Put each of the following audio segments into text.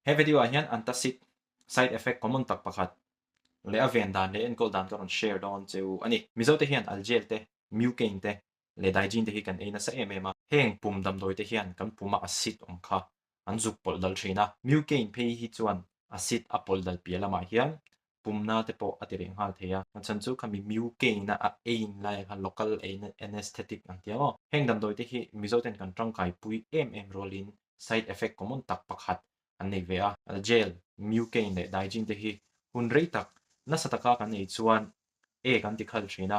He video ah hian antacid side effect common tak pakhat leh a ven dan leh enkawl dan ka rawn share dawn che u a ni. Mizo te hian Algel te, Mucaine te leh Digene te hi kan ei nasa em em a. Heng pum damdawi te hian kan puma acid awm kha an zuk pawlh dal thin a. Mucaine phei hi chuan acid a pawlh dal piah lamah hian pumna te pawh a ti reh nghal thei a. A chhan chu khami Mucaine a a ein laiah khan local anesthetic an ti ang aw. Heng damdawi te hi Mizo ten kan tangkai pui em em rualin side effect common tak pakhat an nei ve a. Gel, Mucaine leh Digene te hi hun rei tak nasa taka kan ei chuan ek an ti khal thin a,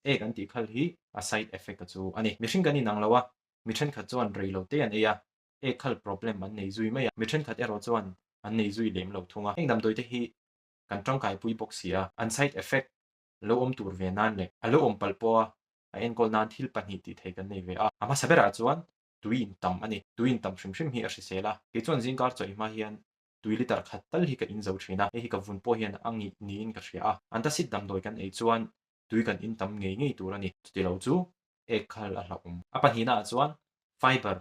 ek an tih khal hi a side effect a chu a ni. Mihring kan inang lo a, mi thenkhat chuan rei lo te an ei a, ek khal problem an nei zui mai a, mi thenkhat erawh chuan an nei zui lem lo thung a. Heng damdawi te hi kan tangkai pui bawk si a, an side effect lo awm tur ve nan leh a lo awm palh pawha a enkawl nan thil pahnih tih thei kan nei ve a. A hmasa berah chuan tui in tam a ni. Tui in tam hrim hrim hi a hrisel a, kei chuan zingkar chaw i hma hian tui liter khat tal hi ka in zo thin a, hei hi ka vun pawh hian a ngih niin ka hria a. Antacid damdawi kan ei chuan tui kan in tam ngei ngei tur a ni. Chuti lo chu ek khal a hlauhawm. A pahnihna ah chuan fiber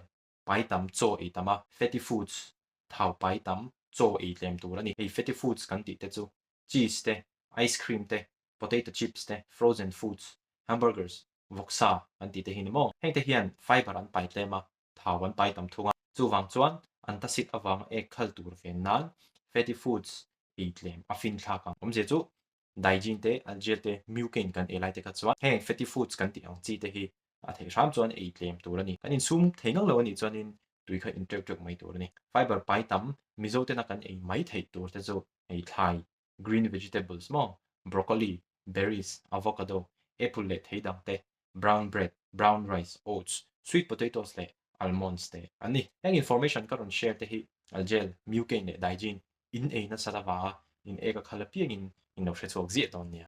pai tam chaw ei tam a, fatty foods thau pai tam chaw ei tlem tur a ni. Hei fatty foods kan tih te chu cheese te, ice cream te, potato chips te, frozen foods, hamburgers, vawksa an tih te hi ni maw? Heng te hian fiber an pai tlem a, thau an pai tam thung a. Chuvang chuan antacid avanga ek khal tur ven nan fatty foods ei tlem a fin thlak ang. Awmzia chu Digene te, Algel te, Mucaine kan ei lai te kha chuan heng fatty foods kan tih ang chi te hi a theih hram chuan ei tlem tur a ni. Kan insum thei ngang lo a nih chuanin tui kha in teuh teuh mai tur a ni. Fiber pai tam Mizo tena kan ei mai theih tur te chu hei thlai, green vegetables maw, broccoli, berries, avocado, apple leh thei dang te, brown bread, brown rice, oats, sweet potatoes leh almonds te an ni. Heng information ka rawn share te hi Algel, Mucaine leh Digene in ei nasa lava in ek a khal apiangin in lo hre chhuak ziah dawn nia.